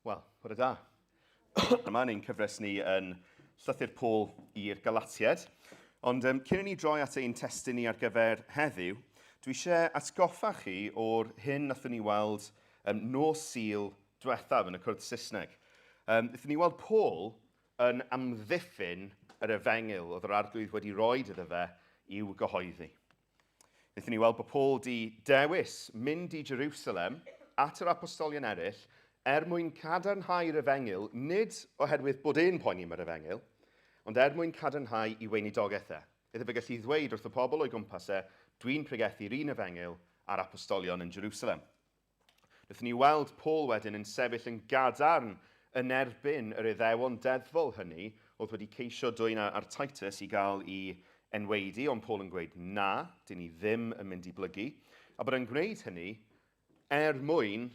Wel, bore da. Yma yn ein cyfres ni yn llythyr Paul i'r Galatiaid. Ond um, cyn i ni droi at ein testun ni ar gyfer heddiw, dwi eisiau atgoffa chi o'r hyn nathon ni weld um, nos Sul diwethaf yn y cwrdd Saesneg. Um, nathon ni weld Paul yn amddiffyn yr efengyl oedd yr arglwydd wedi rhoi iddo fe i'w gyhoeddi. Wnaethon ni weld bod Paul di dewis mynd i Jerusalem at yr apostolion eraill er mwyn cadarnhau'r efengyl, nid oherwydd bod e'n poeni am yr efengyl, ond er mwyn cadarnhau i weinidogaeth e. Iddo fe gallu ddweud wrth y pobl o'i gwmpas e, dwi'n pregethu'r un efengyl a'r apostolion yn Jerusalem. Wnaethon ni weld Paul wedyn yn sefyll yn gadarn yn erbyn yr Iddewon deddfol hynny oedd wedi ceisio dwyn ar Titus i gael i enwaedu, ond Paul yn gweud na, dyn ni ddim yn mynd i blygu, a bod e'n gwneud hynny er mwyn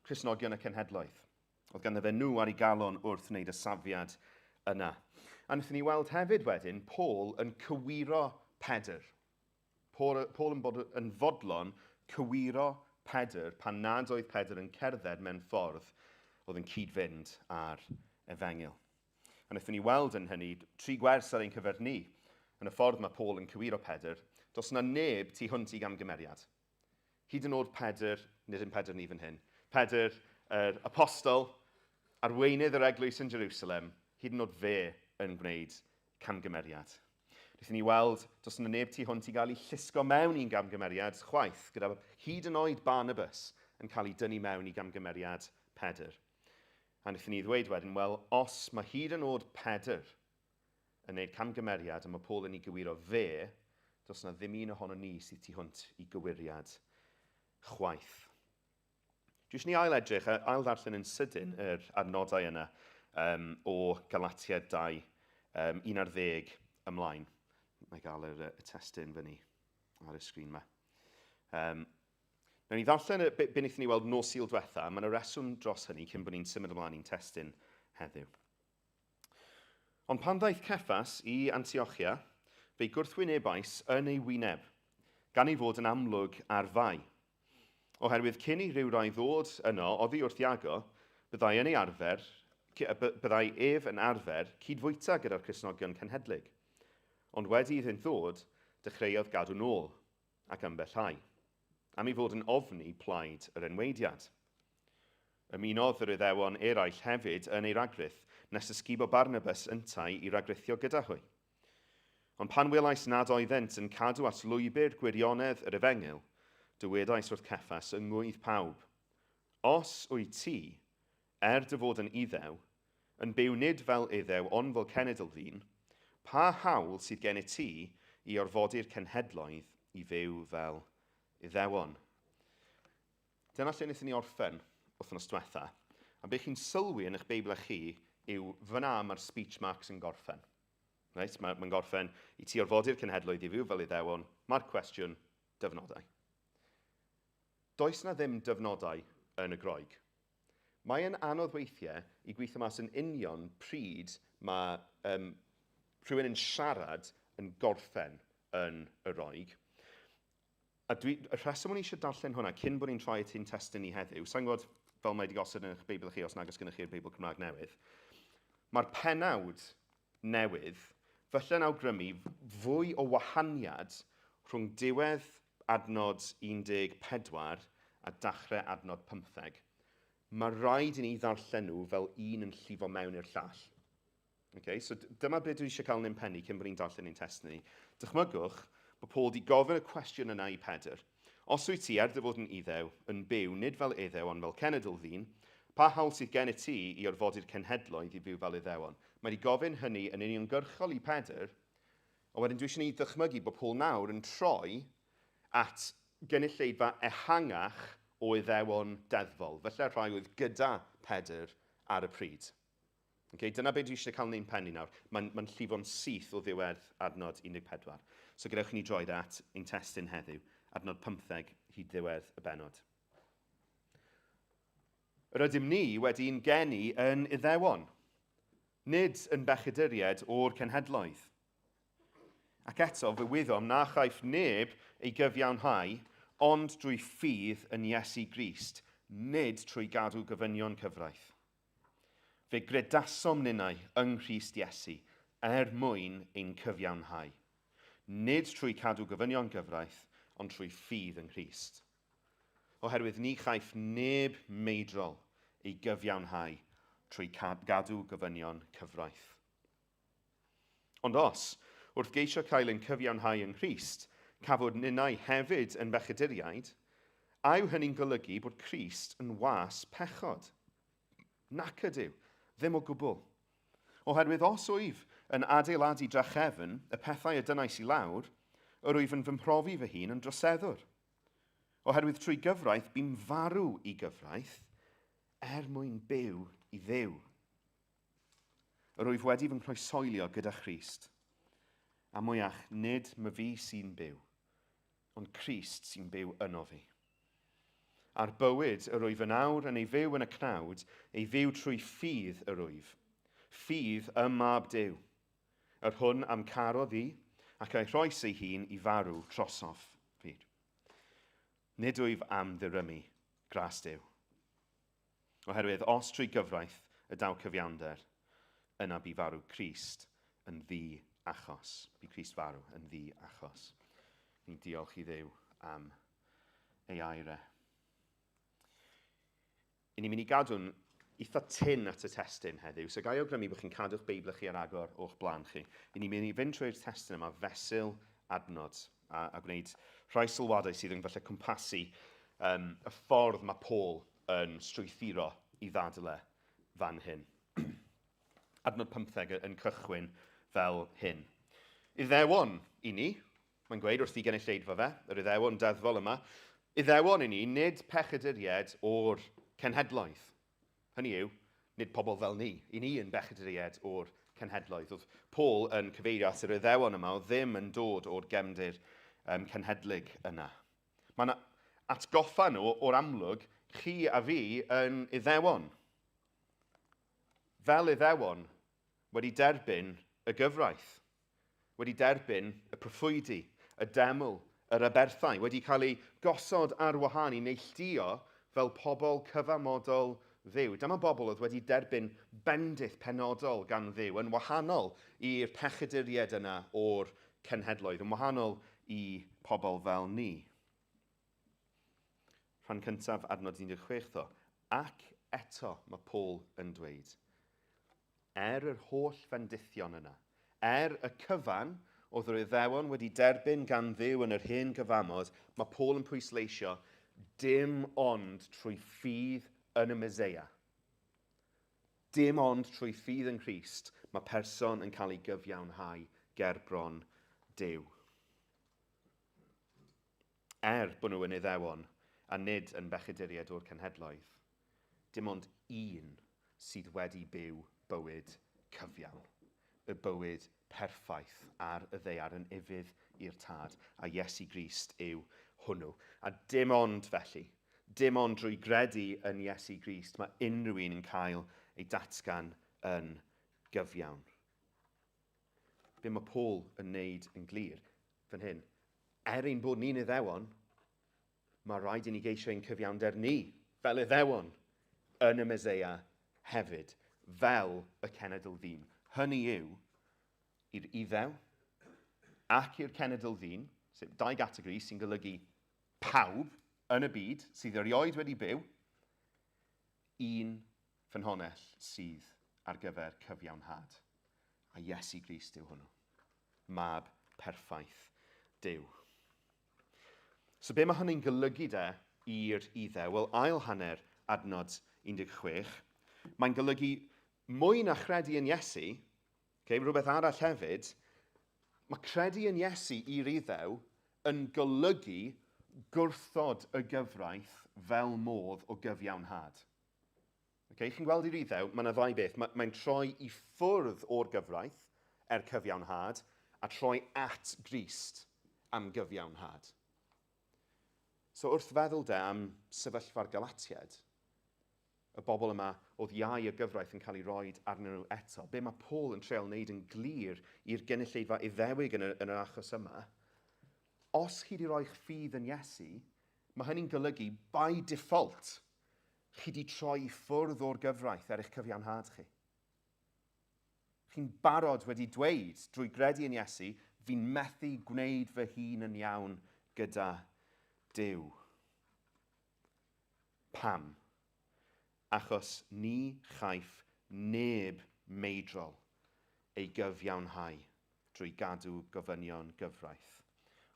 Cristnogion y cenhedloedd. Oedd ganddo fe nhw ar ei galon wrth wneud y safiad yna. A wnaethon ni weld hefyd wedyn Paul yn cywiro Pedr. Paul, Paul yn bod yn fodlon cywiro Pedr pan nad oedd Pedr yn cerdded mewn ffordd oedd yn cyd-fynd â'r efengyl. A wnaethon ni weld yn hynny tri gwers ar ein cyfer ni. Yn y ffordd mae Paul yn cywiro Pedr, does yna neb tu hwnt i gamgymeriad. Hyd yn oed Pedr, nid yn Pedr ni fan hyn, Pedr, yr apostol, arweinydd yr eglwys yn Jerusalem, hyd yn oed fe yn gwneud camgymeriad. Wnaethon ni weld, does yna neb tu hwnt i gael ei llusgo mewn i'n gamgymeriad chwaith, gyda hyd yn oed Barnabas yn cael ei dynnu mewn i gamgymeriad Pedr. A wnaethon ni ddweud wedyn, wel, os mae hyd yn oed Pedr yn gwneud camgymeriad a mae Paul yn ei gywiro fe, does yna ddim un ohono ni sydd tu hwnt i gywiriad chwaith. Dwi eisiau ni ail edrych, ail ddarllen yn sydyn yr adnodau yna um, o Galatiaid 2, um, 11 ymlaen. Mae gael yr, y testun fyny ar y sgrin yma. Um, Nawn ni ddarllen y, be, be wnaethon ni weld nos Sul diwetha, mae yna reswm dros hynny cyn bod ni'n symud ymlaen i'n testun heddiw. Ond pan ddaeth Ceffas i Antiochia, fe'i gwrthwynebais yn ei wyneb, gan ei fod yn amlwg ar fai. Oherwydd cyn i rywrai ddod yno oddi wrth Iago, byddai yn ei arfer, byddai ef yn arfer cyd-fwyta gyda'r Cristnogion cenhedlig. Ond wedi iddynt ddod, dechreuodd gadw nôl, ac ymbellhau, am ei fod yn ofni plaid yr enwaediad. Ymunodd yr Iddewon eraill hefyd yn ei ragrith, nes ysgubo Barnabas yntau i ragrithio gyda hwy. Ond pan welais nad oeddent yn cadw at lwybr gwirionedd yr efengyl, dywedais wrth Ceffas yng ngŵydd pawb, Os wyt ti, er dy fod yn Iddew, yn byw nid fel Iddew ond fel cenedl ddyn, pa hawl sydd gennyt ti i orfodi'r cenhedloedd i fyw fel Iddewon? Dyna lle wnaethon ni orffen wythnos diwetha. A be chi'n sylwi yn eich Beiblau chi yw fyna mae'r speech marks yn gorffen. Reit? Mae'n ma gorffen i ti orfodi'r cenhedloedd i fyw fel Iddewon. Mae'r cwestiwn, dyfnodau. Does na ddim dyfnodau yn y Groeg. Mae e'n anodd weithiau i gweithio mas yn union pryd mae um, rhywun yn siarad yn gorffen yn y Roeg. A dwi, y rheswm o'n i eisiau darllen hwnna cyn bod ni'n troi at ein testun ni heddiw, sa'n gwybod fel mae wedi gosod yn eich Beibl chi os nag oes gennych chi'r Beibl Cymraeg newydd, mae'r penawd newydd falle'n awgrymu fwy o wahaniad rhwng diwedd adnod 14 a dachrau adnod 15. Mae rhaid i ni ddarllen nhw fel un yn llifo mewn i'r llall. Okay, so dyma beth dwi eisiau cael yn ein penni cyn bod ni'n darllen ein testun ni. Dychmygwch bod Paul wedi gofyn y cwestiwn yna i Pedr. Os wyt ti, er dy fod yn Iddew, yn byw nid fel Iddew ond fel cenedl ddyn, pa hawl sydd gennyt ti i orfodi'r cenhedloedd i fyw fel Iddewon? Mae wedi gofyn hynny yn uniongyrchol i Pedr, a wedyn dwi eisiau ni ddychmygu bod Paul nawr yn troi at gynulleidfa ehangach o Iddewon deddfol, felly'r rhai oedd gyda Pedr ar y pryd. Okay, dyna beth dwi eisiau cael yn ein pen ni nawr. Mae'n mae llifo'n syth o ddiwedd adnod 14. So gadewch i ni droi at ein testun heddiw, adnod 15 hyd ddiwedd y bennod. Yr ydym ni wedi'n geni yn Iddewon, nid yn bechaduriaid o'r cenhedloedd. Ac eto, fe wyddom na chaiff neb ei gyfiawnhau ond drwy ffydd yn Iesu Grist, nid trwy gadw gofynion cyfraith. Fe gredasom ninnau yng Nghrist Iesu er mwyn ein cyfiawnhau, nid trwy cadw gofynion gyfraith, ond trwy ffydd yng Nghrist. Oherwydd ni chaiff neb meidrol ei gyfiawnhau trwy gadw gofynion cyfraith. Ond os, wrth geisio cael ein cyfiawnhau yng Nghrist, cafwyd ninnau hefyd yn bechaduriaid, a yw hynny'n golygu bod Crist yn was pechod? Nac ydyw, ddim o gwbl. Oherwydd os wyf yn adeiladu drachefn y pethau y dynais i lawr, yr wyf yn fy mhrofi fy hun yn droseddwr. Oherwydd trwy gyfraith bu'n farw i gyfraith, er mwyn byw i Dduw. Yr wyf wedi fy nghroeshoelio gyda Christ, a mwyach nid myfi sy'n byw, ond Crist sy'n byw yno fi. A'r bywyd yr wyf yn awr yn ei fyw yn y cnawd, ei fyw trwy ffydd yr wyf, ffydd ym Mab Duw, yr hwn a'm carodd i, ac a'i rhoes ei hun i farw trosof fi. Nid wyf am ddirymu gras Duw. Oherwydd os trwy gyfraith y daw cyfiawnder, yna bu farw Crist yn ddi achos. Bu Crist farw yn ddi achos. Ni'n diolch i Dduw am ei air e. I ni'n mynd i gadw'n eitha tyn at y testun heddiw, so gai awgrymu bod chi'n cadw'ch Beibl chi ar agor o'ch blaen chi. I ni'n mynd i fynd trwy'r testun yma fesul adnod a, a gwneud rhai sylwadau sydd yn falle cwmpasu um, y ffordd mae Paul yn strwythuro i ddadl e fan hyn. Adnod 15 yn cychwyn fel hyn. Iddewon i ni, mae'n gweud wrth i gynulleidfa fe, yr Iddewon deddfol yma, Iddewon i ni, nid pechaduriaid o'r cenhedloedd. Hynny yw, nid pobl fel ni. I ni yn bechaduriaid o'r cenhedloedd. Oedd Paul yn cyfeirio at yr Iddewon yma oedd ddim yn dod o'r gefndir um, cenhedlig yna. Mae'n atgoffa nhw o'r amlwg, chi a fi yn Iddewon. Fel Iddewon, wedi derbyn y gyfraith, wedi derbyn y proffwydi, y deml, yr aberthau, wedi cael eu gosod ar wahân i neilltuo fel pobl cyfamodol Dduw. Dyma bobl oedd wedi derbyn bendith penodol gan Dduw, yn wahanol i'r pechaduriaid yna o'r cenhedloedd, yn wahanol i pobl fel ni. Rhan cyntaf adnod 16 ddo. Ac eto mae Paul yn dweud, er yr holl fendithion yna, er y cyfan oedd yr Iddewon wedi derbyn gan Dduw yn yr hen gyfamod, mae Paul yn pwysleisio dim ond trwy ffydd yn y Meseia. Dim ond trwy ffydd yng Nghrist mae person yn cael ei gyfiawnhau gerbron Duw. Er bod nhw yn Iddewon a nid yn bechaduriaid o'r cenhedloedd, dim ond un sydd wedi byw bywyd cyfiawn, y bywyd perffaith ar y ddaear yn ufudd i'r Tad, a Iesu Grist yw hwnnw. A dim ond felly, Dim ond drwy gredu yn Iesu Grist mae unrhyw un yn cael ei datgan yn gyfiawn. Be mae Paul yn wneud yn glir fan hyn? Er ein bod ni'n Iddewon, mae rhaid i ni geisio ein cyfiawnder ni, fel Iddewon, yn y Meseia hefyd, fel y cenedl ddyn. Hynny yw, i'r Iddew ac i'r cenedl ddyn, sef dau gategori sy'n golygu pawb yn y byd sydd erioed wedi byw, un ffynhonnell sydd ar gyfer cyfiawnhad. A Iesu Grist yw hwnnw. Mab perffaith Duw. So be mae hynny'n golygu de i'r Iddew? Wel, ail hanner adnod 16, mae'n golygu mwy na chredu yn Iesu, okay, rhywbeth arall hefyd, mae credu yn Iesu i'r Iddew yn golygu gwrthod y gyfraith fel modd o gyfiawnhad. Okay, chi'n gweld i'r Iddew, mae yna ddau beth. Mae'n mae troi i ffwrdd o'r gyfraith er cyfiawnhad a troi at Grist am gyfiawnhad. So wrth feddwl de am sefyllfa'r Galatiaid, y bobl yma oedd iau y gyfraith yn cael ei roed arnyn nhw eto. Be mae Paul yn treial wneud yn glir i'r gynulleidfa Iddewig yn y, yn yr achos yma, os chi wedi rhoi'ch ffydd yn Iesu, mae hynny'n golygu, by default, chi wedi troi i ffwrdd o'r gyfraith er eich cyfiawnhad chi. Chi'n barod wedi dweud drwy gredu yn Iesu, fi'n methu gwneud fy hun yn iawn gyda Duw. Pam? Achos ni chaiff neb meidrol ei gyfiawnhau drwy gadw gofynion gyfraith.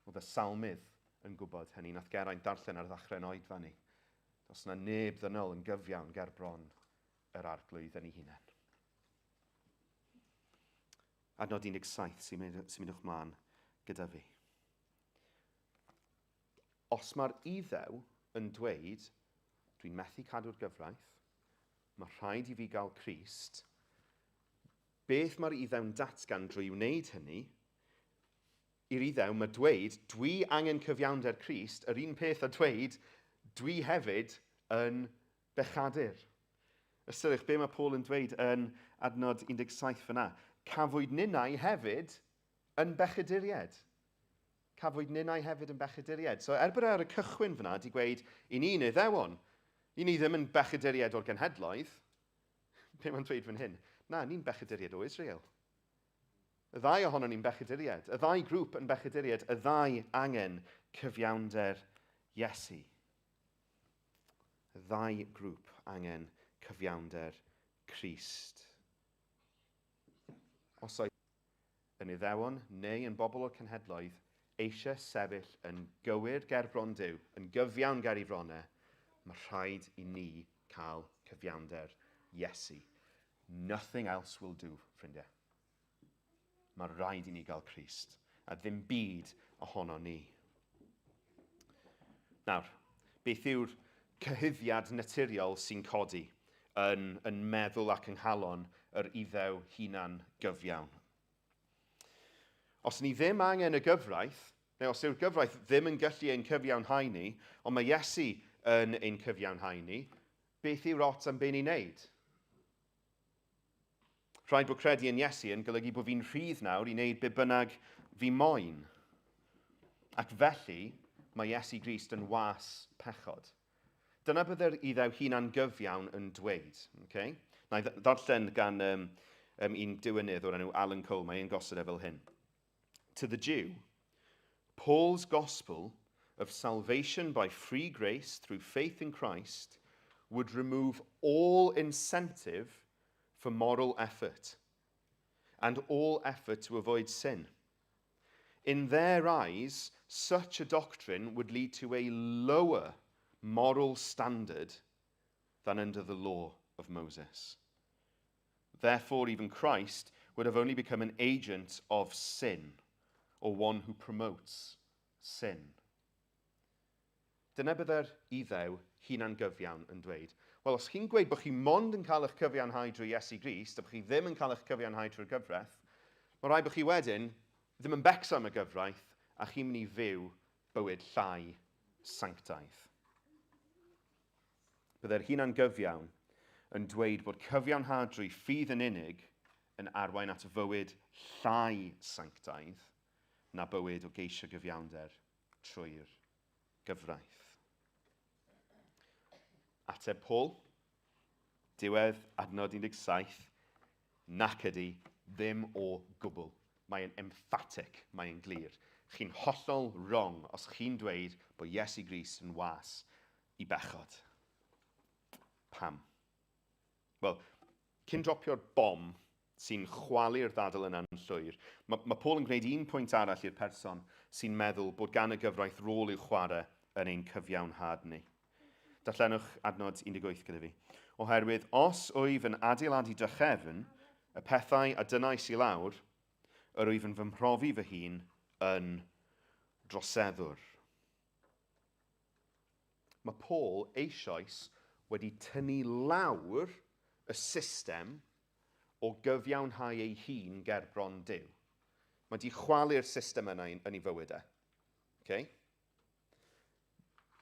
Oedd y salmydd yn gwybod hynny. Nath Geraint darllen ar ddechrau'n oedfa ni. Does na neb ddynol yn gyfiawn ger bron yr arglwydd yn ei hunain. Adnod 17 sy'n mynd, sy mynd o'ch mlaen gyda fi. Os mae'r Iddew yn dweud, dwi'n methu cadw'r gyfraith, mae rhaid i fi gael Crist, beth mae'r Iddew'n datgan drwy wneud hynny? I'r Iddew mae dweud, dwi angen cyfiawnder Crist, yr un peth a dweud, dwi hefyd yn bechadur. Ystyriwch be mae Paul yn dweud yn adnod 17 fyna. Cafwyd ninnau hefyd yn bechaduriaid. Cafwyd ninnau hefyd yn bechaduriaid. So er bod e ar y cychwyn fyna di gweud, i ni'n Iddewon, i ni ddim yn bechaduriaid o'r genhedloedd. Be mae'n dweud fan hyn? Na, ni'n bechaduriaid o Israel. Y ddau ohonon ni'n bechaduriaid. Y ddau grŵp yn bechaduriaid. Y ddau angen cyfiawnder Iesu. Y ddau grŵp angen cyfiawnder Crist. Os oes yn Iddewon neu yn bobl o'r cenhedloedd eisiau sefyll yn gywir ger bron Duw, yn gyfiawn ger ei fronau, mae rhaid i ni cael cyfiawnder Iesu. Nothing else will do, ffrindiau. Mae rhaid i ni gael Crist, a ddim byd ohono ni. Nawr, beth yw'r cyhuddiad naturiol sy'n codi yn, yn meddwl ac yng nghalon yr Iddew hunan gyfiawn? Os ni ddim angen y gyfraith, neu os yw'r gyfraith ddim yn gallu ein cyfiawnhau ni, ond mae Iesu yn ein cyfiawnhau ni, beth yw'r ots am be ni'n neud? Rhaid bod credu yn Iesu yn golygu bod fi'n rhydd nawr i wneud be bynnag fi moyn. Ac felly, mae Iesu Grist yn was pechod. Dyna bydde'r Iddew hunan gyfiawn yn dweud. Okay? Na i ddarllen gan um, um, un diwynydd o'r enw Alan Cole, mae e'n gosod e fel hyn. To the Jew, Paul's gospel of salvation by free grace through faith in Christ would remove all incentive for moral effort and all effort to avoid sin. In their eyes, such a doctrine would lead to a lower moral standard than under the law of Moses. Therefore, even Christ would have only become an agent of sin, or one who promotes sin. Dyna bydde'r Iddew hunan-gyfiawn yn dweud. Wel, os chi'n gweud bod chi mond yn cael eich cyfiawnhau drwy Iesu Grist, a bod chi ddim yn cael eich cyfiawnhau trwy'r gyfraith, mae rhaid bod chi wedyn ddim yn becso am y gyfraith, a chi'n mynd i fyw bywyd llai sanctaidd. Byddai'r hunan gyfiawn yn dweud bod cyfiawnhad drwy ffydd yn unig yn arwain at fywyd llai sanctaidd na bywyd o geisio gyfiawnder trwy'r gyfraith. Ateb Paul, diwedd adnod 17, nac ydy, ddim o gwbl. Mae'n emphatic, mae'n glir. Chi'n hollol wrong os chi'n dweud bod Iesu Grist yn was i bechod. Pam? Wel, cyn dropio'r bom sy'n chwalu'r ddadl yna'n llwyr, mae, mae Paul yn gwneud un pwynt arall i'r person sy'n meddwl bod gan y gyfraith rôl i'w chwarae yn ein cyfiawnhad ni. Darllenwch adnod 18 gyda fi. Oherwydd os wyf yn adeiladu drachefn, y pethau a dynnais i lawr, yr wyf yn fy mhrofi fy hun yn droseddwr. Mae Paul eisoes wedi tynnu lawr y system o gyfiawnhau ei hun gerbron Duw. Mae wedi chwalu'r system yna yn ei fywyd e. Okay?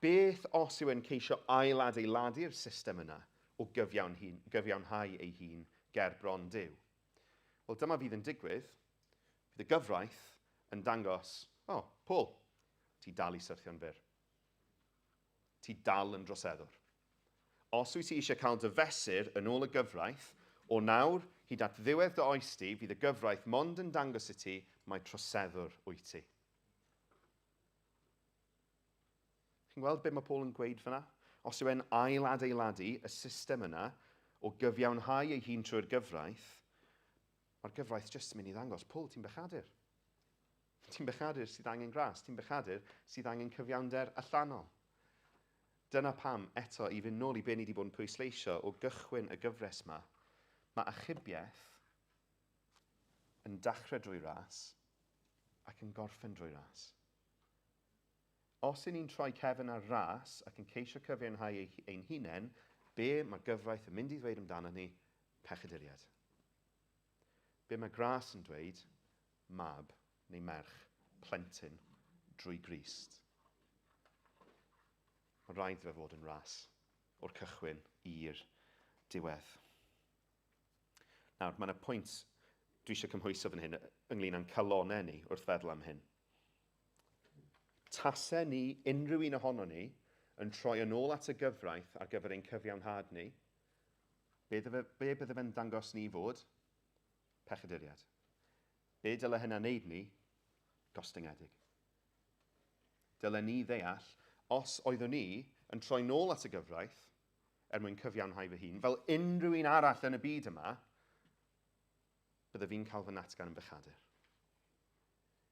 Beth os yw e'n ceisio ailadeiladu'r system yna o gyfiawn hun, gyfiawnhau ei hun gerbron Duw? Wel, dyma fydd yn digwydd. Bydd y gyfraith yn dangos, o, oh, Paul, ti dal i syrthio'n fyr. Ti dal yn droseddwr. Os wyt ti eisiau cael dy fesur yn ôl y gyfraith, O nawr, hyd at ddiwedd dy oes di, fydd y gyfraith mond yn dangos i ti mai troseddwr wyt ti. Chi'n gweld beth mae Paul yn gweud fyna? Os yw e'n ail-adeiladu y system yna o gyfiawnhau ei hun trwy'r gyfraith, mae'r gyfraith jyst yn mynd i ddangos, Paul, ti'n bechadur. Ti'n bechadur sydd angen gras, ti'n bechadur sydd angen cyfiawnder allanol. Dyna pam, eto, i fynd nôl i be ni wedi bod yn pwysleisio o gychwyn y gyfres yma, mae achubiaeth yn dachrau drwy ras ac yn gorffen drwy ras. Os y'n ni'n troi cefn ar ras ac yn ceisio cyfiawnhau ein hunain, be mae'r gyfraith yn mynd i ddweud amdano ni? Pechaduriaid. Be mae gras yn dweud? Mab neu merch, plentyn, drwy Grist. Mae'n rhaid iddo fe fod yn ras o'r cychwyn i'r diwedd. Nawr, mae yna pwynt dwi eisiau cymhwyso fan hyn ynglyn â'n calonau ni wrth feddwl am hyn. Tase ni, unrhyw un ohono ni, yn troi yn ôl at y gyfraith ar gyfer ein cyfiawnhad ni, be, be bydde fe'n dangos ni fod? Pechaduriad. Be dyle hynna wneud ni? Gostyngedig. Dyle ni ddeall, os oeddwn ni yn troi nôl at y gyfraith, er mwyn cyfiawnhau fy hun, fel unrhyw un arall yn y byd yma, bydde fi'n cael fy natgan yn bechadur.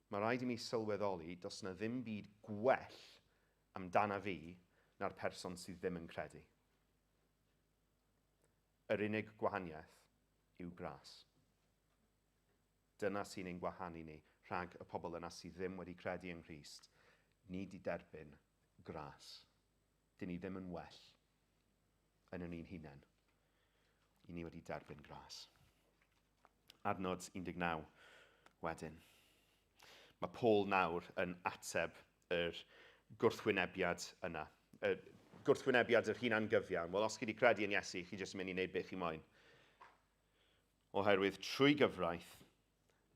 Mae rhaid i mi sylweddoli does na ddim byd gwell amdana fi na'r person sydd ddim yn credu. Yr unig gwahaniaeth yw gras. Dyna sy'n ein gwahanu ni rhag y pobl yna sydd ddim wedi credu yng Nghrist. Ni di derbyn gras. Dyn ni ddim yn well yn ein hunain. I ni wedi derbyn gras. Adnod 19 wedyn. Mae Paul nawr yn ateb yr gwrthwynebiad yna. Y gwrthwynebiad yr hunan gyfiawn. Wel, os chi wedi credu yn Iesu, chi jyst yn mynd i wneud beth chi moyn. Oherwydd trwy gyfraith,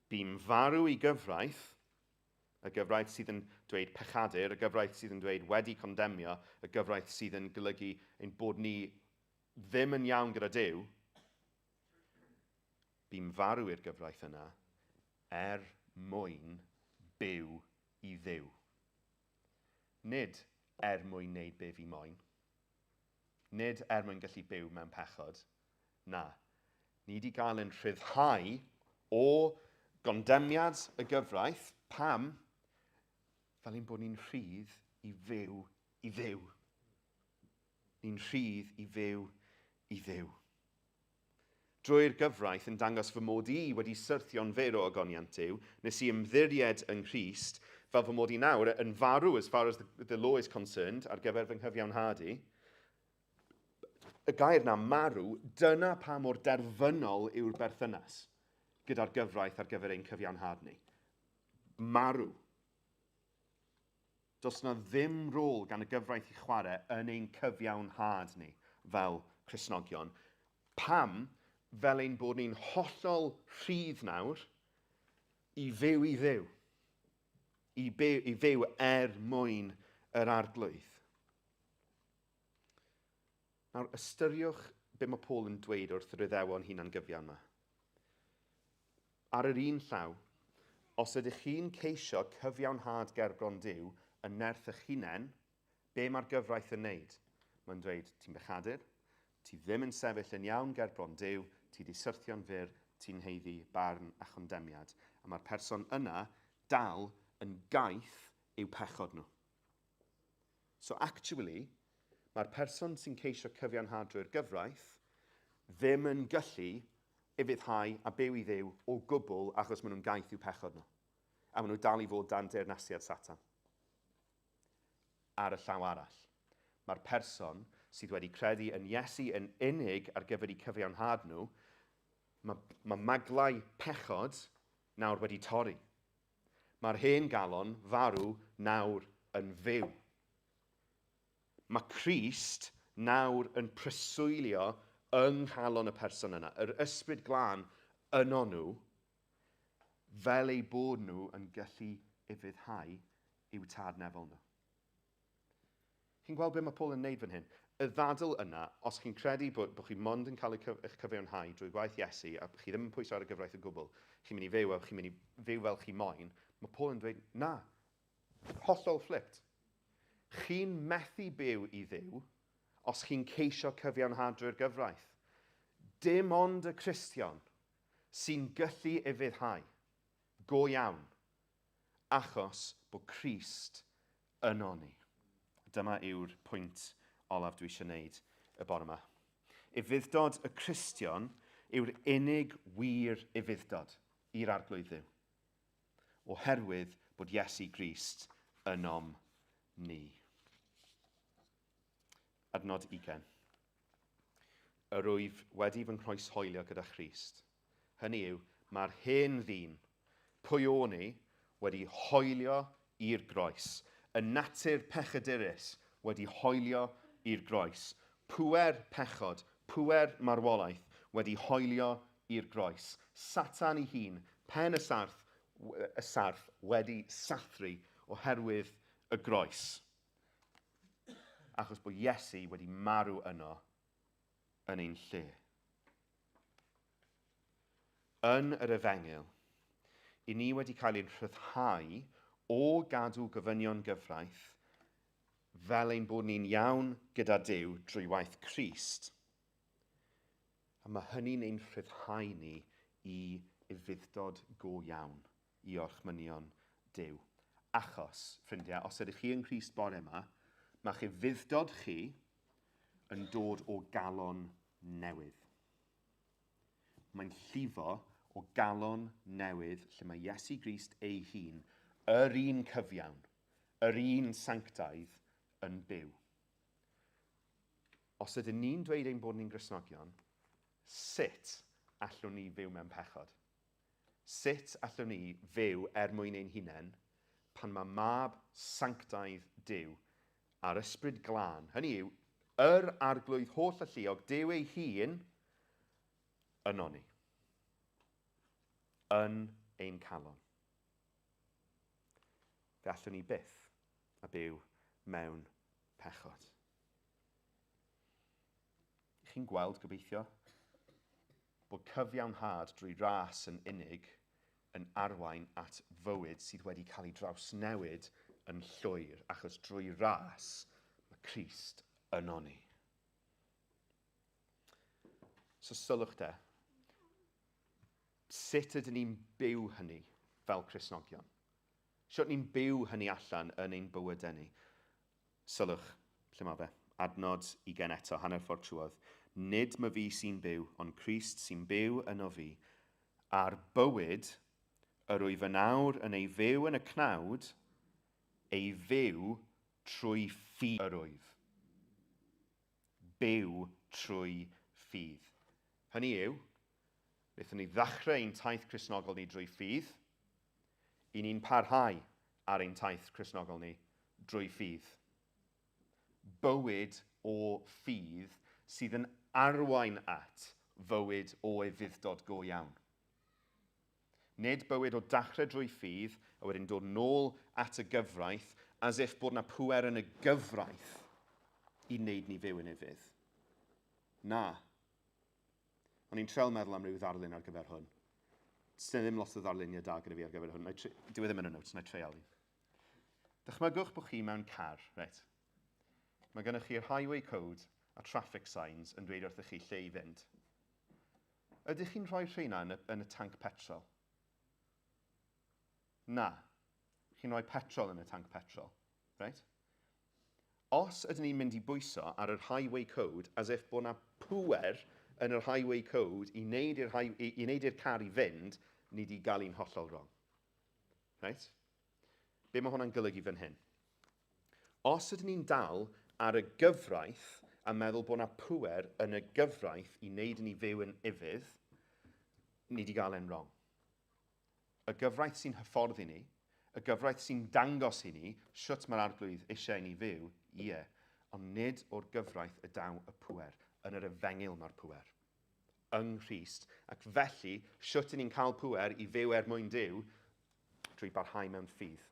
bu'n farw i gyfraith, y gyfraith sydd yn dweud pechadur, y gyfraith sydd yn dweud wedi condemio, y gyfraith sydd yn golygu ein bod ni ddim yn iawn gyda Duw, bu'n farw i'r gyfraith yna er mwyn byw i Dduw. Nid er mwyn wneud be fi moyn. Nid er mwyn gallu byw mewn pechod. Na. Ni wedi gael ein rhyddhau o gondemniad y gyfraith. Pam? Fel ein bod ni'n rhydd i fyw i Dduw. Ni'n rhydd i fyw i Dduw. Drwy'r gyfraith yn dangos fy mod i wedi syrthio'n fyr o ogoniant Duw, nes i ymddiried yng Nghrist, fel fy mod i nawr yn farw as far as the, the law is concerned, ar gyfer fy nghyfiawnhad i. Y gair na, marw, dyna pa mor derfynol yw'r berthynas gyda'r gyfraith ar gyfer ein cyfiawnhad ni. Marw. Does 'na ddim rôl gan y gyfraith i chwarae yn ein cyfiawnhad ni fel Cristnogion. Pam? Fel ein bod ni'n hollol rhydd nawr i fyw i Dduw. I, byw, i fyw er mwyn yr Arglwydd. Nawr, ystyriwch be mae Paul yn dweud wrth yr Iddewon hunan-gyfiawn yma. Ar yr un llaw, os ydych chi'n ceisio cyfiawnhad gerbron Duw yn nerth eich hunain, be mae'r gyfraith yn wneud? Mae'n dweud, ti'n bechadur, ti ddim yn sefyll yn iawn gerbron Duw, ti di syrthio'n fyr, ti'n haeddu barn a chondemiad. A mae'r person yna dal yn gaeth i'w pechod nhw. So actually, mae'r person sy'n ceisio cyfiawnhad drwy'r gyfraith ddim yn gallu ufuddhau a byw i Dduw o gwbl achos maen nhw'n gaeth i'w pechod nhw. A maen nhw dal i fod dan deyrnasiad Satan. Ar y llaw arall, mae'r person sydd wedi credu yn Iesu yn unig ar gyfer eu cyfiawnhad nhw, mae, mae maglau pechod nawr wedi torri. Mae'r hen galon farw nawr yn fyw. Mae Crist nawr yn preswylio yng nghalon y person yna, yr Ysbryd Glân yno nhw, fel eu bod nhw yn gallu ufuddhau i'w Tad nefol nhw. Chi'n gweld beth mae Paul yn neud fan hyn? Y ddadl yna, os chi'n credu bod, bod chi mond yn cael eich cyfiawnhau drwy gwaith Iesu a chi ddim yn pwyso ar y gyfraith o gwbl, chi'n mynd i fyw a chi'n mynd i fyw fel chi moyn, mae Paul yn dweud, na, hollol flipped. Chi'n methu byw i Dduw os chi'n ceisio cyfiawnhad drwy'r gyfraith. Dim ond y Cristion sy'n gallu ufuddhau, go iawn, achos bod Crist yno ni. Dyma yw'r pwynt olaf dwi eisiau gwneud y bore yma. Ufudd-dod y Cristion yw'r unig wir ufudd-dod i'r Arglwydd Dduw, oherwydd bod Iesu Grist ynom ni. Adnod 20. Yr wyf wedi fy nghroeshoelio gyda Christ. Hynny yw, mae'r hen ddyn, pwy o'n i, wedi hoelio i'r groes. Y natur pechadurus wedi hoelio i'r groes. Pŵer pechod, pŵer marwolaeth wedi hoelio i'r groes. Satan ei hun, pen y sarth, y sarff wedi sathru oherwydd y groes. Achos bod Iesu wedi marw yno yn ein lle. Yn yr Efengyl, i ni wedi cael ein rhyddhau o gadw gofynion gyfraith fel ein bod ni'n iawn gyda Duw drwy waith Crist. A mae hynny'n ein rhyddhau ni i ufudd-dod go iawn i orchmynion Duw. Achos, ffrindiau, os ydych chi yng Nghrist bore yma, mae'ch ufudd-dod chi yn dod o galon newydd. Mae'n llifo o galon newydd lle mae Iesu Grist ei hun, yr un cyfiawn, yr un sanctaidd, yn byw. Os ydyn ni'n dweud ein bod ni'n Gristnogion, sut allwn ni fyw mewn pechod? Sut allwn ni fyw er mwyn ein hunain pan mae Mab sanctaidd Duw a'r Ysbryd Glân, hynny yw, yr Arglwydd Holl-alluog, Duw ei hun, yno ni, yn ein calon? Fe allwn ni byth a byw mewn pechod. Chi'n gweld, gobeithio, bod cyfiawnhad drwy ras yn unig yn arwain at fywyd sydd wedi cael ei drawsnewid yn llwyr, achos drwy ras mae Crist yno ni. So sylwch de, sut ydyn ni'n byw hynny fel Cristnogion? Sut ni'n byw hynny allan yn ein bywydau ni? Sylwch, lle mae fe? Adnod 20 eto, hanner ffordd trwodd. Nid my fi sy'n byw, ond Crist sy'n byw yno fi. A'r bywyd yr wyf yn awr yn ei fyw yn y cnawd, ei fyw trwy ffydd yr wyf. Byw trwy ffydd. Hynny yw, wnaethon ni ddechrau ein taith Cristnogol ni drwy ffydd, i ni'n parhau ar ein taith Cristnogol ni drwy ffydd. Bywyd o ffydd sydd yn arwain at fywyd o ufudd-dod go iawn. Nid bywyd o dachrau drwy ffydd a wedyn dod nôl at y gyfraith as if bod 'na pŵer yn y gyfraith i wneud ni fyw yn ufudd. Na. O'n i'n treial meddwl am ryw ddarlun ar gyfer hwn. Does ddim lot o ddarluniau da gyda fi ar gyfer hwn. Dyw e ddim yn y notes, na i treial un. Dychmygwch bod chi mewn car, reit. Mae gennych chi'r highway code a traffic signs yn dweud wrthych chi lle i fynd. Ydych chi'n rhoi rheina yn y, yn y tanc petrol? Na. Chi'n rhoi petrol yn y tanc petrol, reit? Os ydyn ni'n mynd i bwyso ar yr highway code as if bod 'na pŵer yn yr highway code i wneud i'r, i, i wneud i'r car i fynd, ni di gael un hollol wrong. Right? Be mae hwnna'n golygu fan hyn? Os ydyn ni'n dal ar y gyfraith a meddwl bod 'na pŵer yn y gyfraith i wneud i ni fyw yn ufudd, ni di gael e'n wrong. Y gyfraith sy'n hyfforddi ni, y gyfraith sy'n dangos i ni shwt mae'r Arglwydd eisiau i ni fyw, ie, ond nid o'r gyfraith y daw y pŵer. Yn yr Efengyl mae'r pŵer. Yng Nghrist. Ac felly, shwt y'n ni'n cael pŵer i fyw er mwyn Duw? Drwy barhau mewn ffydd.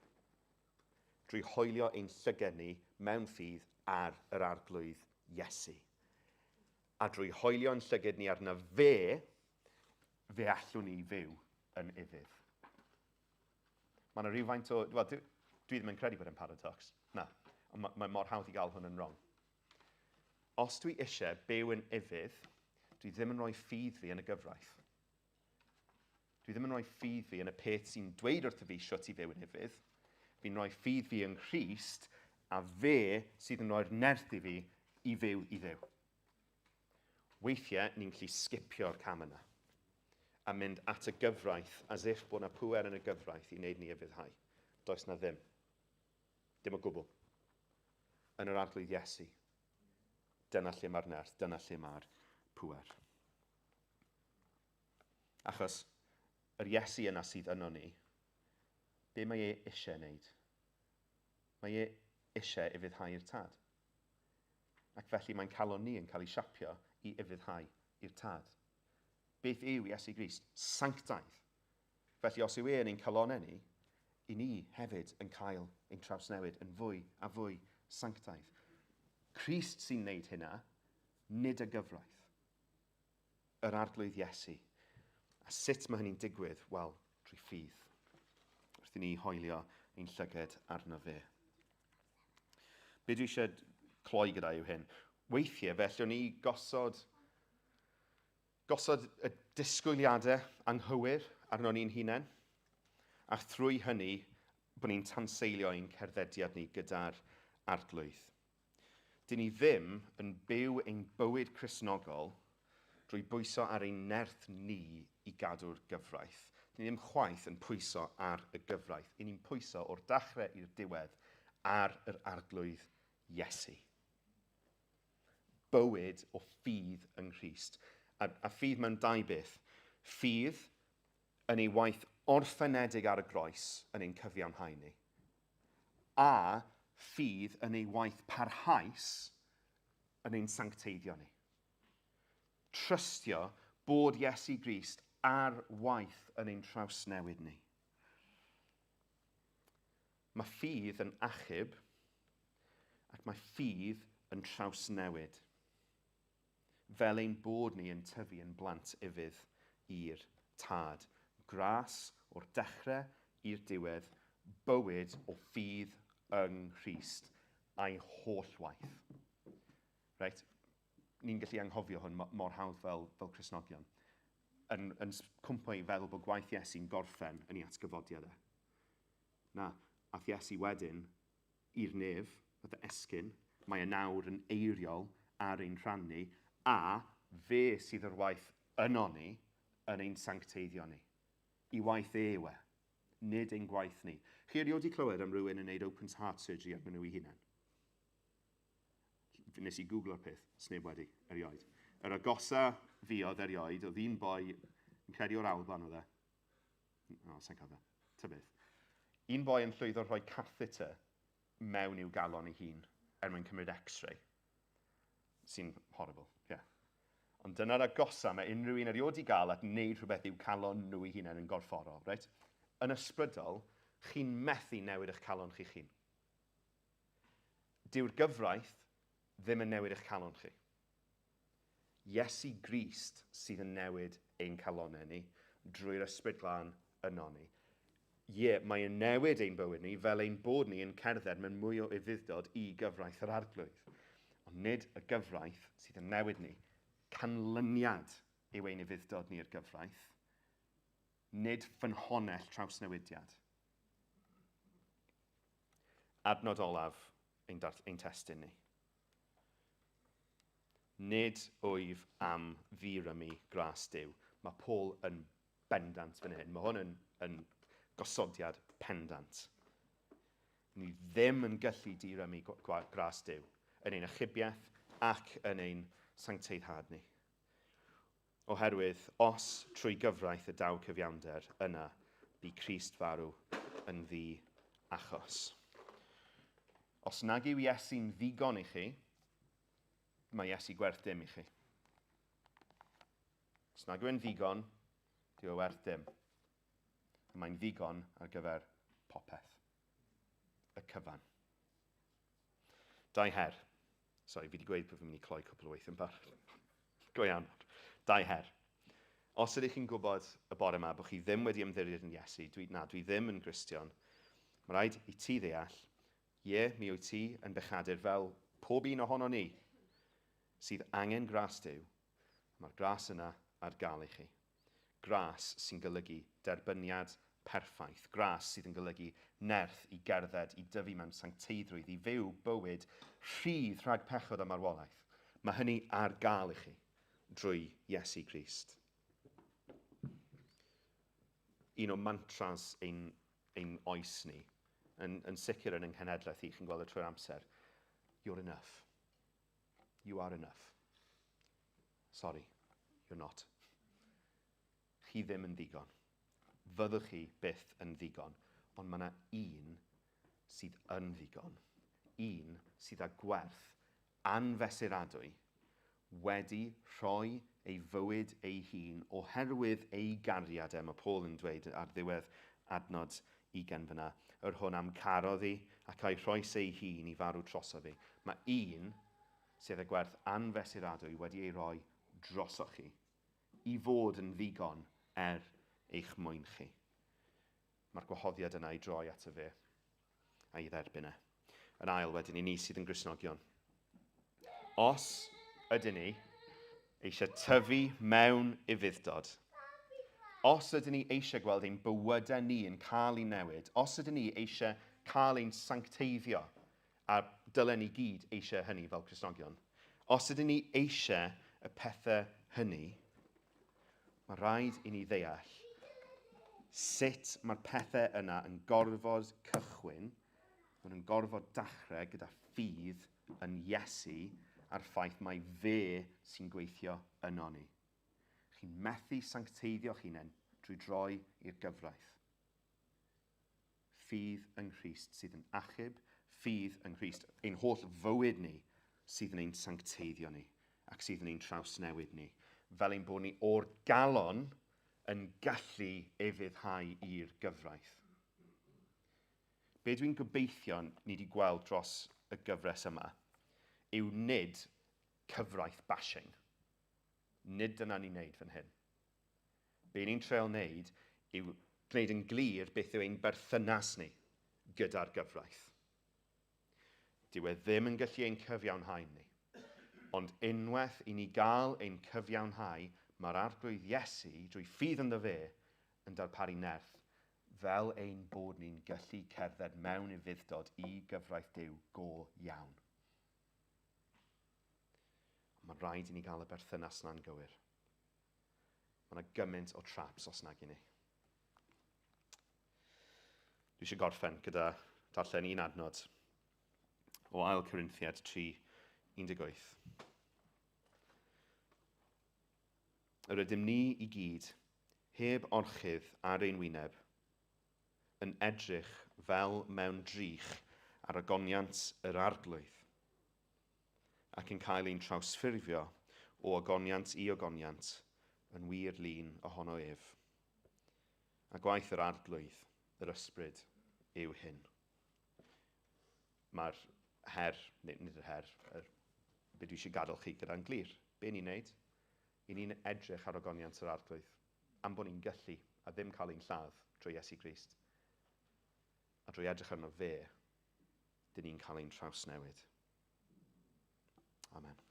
Drwy hoelio ein llyged ni mewn ffydd ar yr Arglwydd Iesu. A drwy hoelio'n llyged ni arno fe, fe allwn ni fyw yn ufudd. Mae yna rhywfaint o... Wel, dwi, dwi ddim yn credu bod e'n paradox. Na. Ond mae, mae mor hawdd i gael hwn yn wrong. Os dwi eisiau byw yn ufudd, dwi ddim yn rhoi ffydd fi yn y gyfraith. Dwi ddim yn rhoi ffydd fi yn y peth sy'n dweud wrtho fi shwt i fyw yn ufudd. Fi'n rhoi ffydd fi yng Nghrist a fe sydd yn rhoi'r nerth i fi i fyw i Dduw. Weithiau, ni'n gallu sgipio'r cam yna a mynd at y gyfraith as if bod 'na pŵer yn y gyfraith i wneud ni ufuddhau. Does 'na ddim. Dim o gwbl. Yn yr Arglwydd Iesu. Dyna lle mae'r nerth, dyna lle mae'r pŵer. Achos yr Iesu yna sydd yno ni, be mae e eisiau wneud? Mae e eisiau ufuddhau i'r Tad. Ac felly mae'n calon ni yn cael ei siapio i ufuddhau i'r Tad. Beth yw Iesu Grist? Sanctaidd. Felly os yw e yn ein calonau ni, i ni hefyd yn cael ein trawsnewid yn fwy a fwy sanctaidd. Crist sy'n wneud hynna, nid y gyfraith. Yr Arglwydd Iesu. A sut mae hynny'n digwydd? Wel, drwy ffydd. Wrth i ni hoelio ein llyged arno fe. Be dwi eisiau cloi gyda yw hyn. Weithiau, fe allwn ni gosod, gosod y disgwyliadau anghywir arno ni'n hunain, a thrwy hynny bod ni'n tanseilio ein cerddediad ni gyda'r Arglwydd. Dyn ni ddim yn byw ein bywyd Cristnogol drwy bwyso ar ein nerth ni i gadw'r gyfraith. Dyn ni ddim chwaith yn pwyso ar y gyfraith. Y'n ni'n pwyso o'r dachrau i'r diwedd ar yr Arglwydd Iesu. Bywyd o ffydd yng Nghrist. A, a ffydd mewn dau beth. Ffydd yn ei waith orffenedig ar y groes yn ein cyfiawnhau ni. A ffydd yn ei waith parhaus yn ein sancteiddio ni. Trystio bod Iesu Grist ar waith yn ein trawsnewid ni. Mae ffydd yn achub ac mae ffydd yn trawsnewid, fel ein bod ni yn tyfu yn blant ufudd i'r Tad. Gras o'r dechrau i'r diwedd, bywyd o ffydd yng Nghrist a'i holl waith. Reit? Ni'n gallu anghofio hwn mor hawdd fel, fel Cristnogion. Yn, yn cwmpo i feddwl bod gwaith Iesu'n gorffen yn ei atgyfodiad e. Na, ath Iesu wedyn i'r nef, nath e esgyn, mae e nawr yn eiriol ar ein rhan ni, a fe sydd ar waith yno ni, yn ein sancteiddio ni. I waith e yw e, nid ein gwaith ni. Chi erioed 'di clywed am rywun yn neud open heart surgery arnyn nhw eu hunain? Nes i googlo'r peth, sneb wedi, erioed. Yr agosa fuodd erioed, oedd un boi, yn credu o'r Alban oedd e, O, sa'n cofio. Ta beth. Un boi yn llwyddo rhoi catheter mewn i'w galon ei hun er mwyn cymryd x-ray. Sy'n horrible, ie. Yeah. Ond dyna'r agosa mae unrhyw un erioed i gael at wneud rhywbeth i'w calon nhw eu hunain yn gorfforol, reit? Yn ysbrydol, chi'n methu newid eich calon chi'ch hun. Dyw'r gyfraith ddim yn newid eich calon chi. Iesu Grist sydd yn newid ein calonnau ni drwy'r Ysbryd Glân ynon ni. Ie, mae e'n newid ein bywyd ni fel ein bod ni yn cerdded mewn mwy o ufudd-dod i gyfraith yr Arglwydd. Ond nid y gyfraith sydd yn newid ni. Canlyniad yw ein ufudd-dod ni i'r gyfraith, nid ffynhonnell trawsnewidiad. Adnod olaf ein, ein testun ni. Nid wyf am ddirymu gras Duw. Mae Paul yn bendant fan hyn. Mae hwn yn, yn gosodiad pendant. Ni ddim yn gallu dirymu gras Duw yn ein achubiaeth ac yn ein sancteiddhad ni. Oherwydd, os trwy gyfraith y daw cyfiawnder, yna bu Crist farw yn ddi achos. Os nag yw Iesu'n ddigon i chi, mae Iesu gwerth dim i chi. Os nag yw e'n ddigon, dyw e werth dim. Mae'n ddigon ar gyfer popeth. Y cyfan. Dau her. Sorry, fi wedi gweud bod fi'n mynd i cloi cwpl o weithiau yn barod. Go iawn. Dau her. Os ydych chi'n gwybod y bore yma bod chi ddim wedi ymddiried yn Iesu, dwi, na, dwi ddim yn Gristion, mae rhaid i ti ddeall, ie, mi wyt ti yn bechadur fel pob un ohono ni sydd angen gras Duw. Mae'r gras yna ar gael i chi. Gras sy'n golygu derbyniad perffaith. Gras sydd yn golygu nerth i gerdded, i dyfu mewn sancteiddrwydd, i fyw bywyd rhydd rhag pechod a marwolaeth. Mae hynny ar gael i chi drwy Iesu Grist. Un o mantras ein, ein oes ni, yn, yn sicr yn yng nghenhedlaeth i, chi'n gweld y trwy'r amser, you're enough. You are enough. Sorry, you're not. Chi ddim yn ddigon. Fyddwch chi byth yn ddigon. Ond mae yna un sydd yn ddigon. Un sydd â gwerth anfesuradwy wedi rhoi ei fywyd ei hun oherwydd ei gariad e. Mae Paul yn dweud ar ddiwedd adnod 20 fyna, yr hwn am carodd i ac a'i rhoes ei hun i farw trosof fi. Mae un sydd â gwerth anfesuradwy wedi ei roi drosoch chi, i fod yn ddigon er eich mwyn chi. Mae'r gwahoddiad yna i droi ato fe a'i dderbyn e. Yn ail wedyn i ni sydd yn Gristnogion. Os ydyn ni eisiau tyfu mewn ufudd-dod, os ydyn ni eisiau gweld ein bywydau ni yn cael ei newid, os ydyn ni eisiau cael ein sancteiddio, a dylen ni gyd eisiau hynny fel Cristnogion, os ydyn ni eisiau y pethau hynny, mae rhaid i ni ddeall sut mae'r pethau yna yn gorfod cychwyn, maen nhw'n gorfod dachrau gyda ffydd yn Iesu a'r ffaith mai fe sy'n gweithio yno ni. Chi'n methu sancteiddio'ch hunain drwy droi i'r gyfraith. Ffydd yng Nghrist sydd yn achub, ffydd yng Nghrist, ein holl fywyd ni sydd yn ein sancteiddio ni ac sydd yn ein trawsnewid ni, fel ein bod ni o'r galon yn gallu ufuddhau i'r gyfraith. Be dwi'n gobeithio ni wedi gweld dros y gyfres yma yw nid cyfraith bashing. Nid dyna ni'n neud fan hyn. Be ni'n treial wneud yw gwneud yn glir beth yw ein berthynas ni gyda'r gyfraith. Dyw e ddim yn gallu ein cyfiawnhau ni. Ond unwaith i ni gael ein cyfiawnhau, mae'r Arglwydd Iesu, drwy ffydd ynddo fe, yn darparu nerth fel ein bod ni'n gallu cerdded mewn ufudd-dod i gyfraith Duw go iawn. Ond mae'n rhaid i ni gael y berthynas na'n gywir. Mae yna gymaint o traps os nag i ni. Dwi eisiau gorffen gyda darllen un adnod o Ail Corinthiad 3:18. Yr ydym ni i gyd, heb orchudd ar ein wyneb, yn edrych fel mewn drych ar ogoniant yr Arglwydd, ac yn cael ein trawsffurfio o ogoniant i ogoniant yn wir lun ohono ef. A gwaith yr Arglwydd, yr Ysbryd, yw hyn. Mae'r her, neu nid yr her, yr, be dwi eisiau gadael chi gyda'n glir. Be ni'n neud? I ni'n edrych ar ogoniant yr Arglwydd, am bod ni'n gallu a ddim cael ein lladd drwy Iesu Grist. A drwy edrych arno fe, dyn ni'n cael ein trawsnewid. Amen.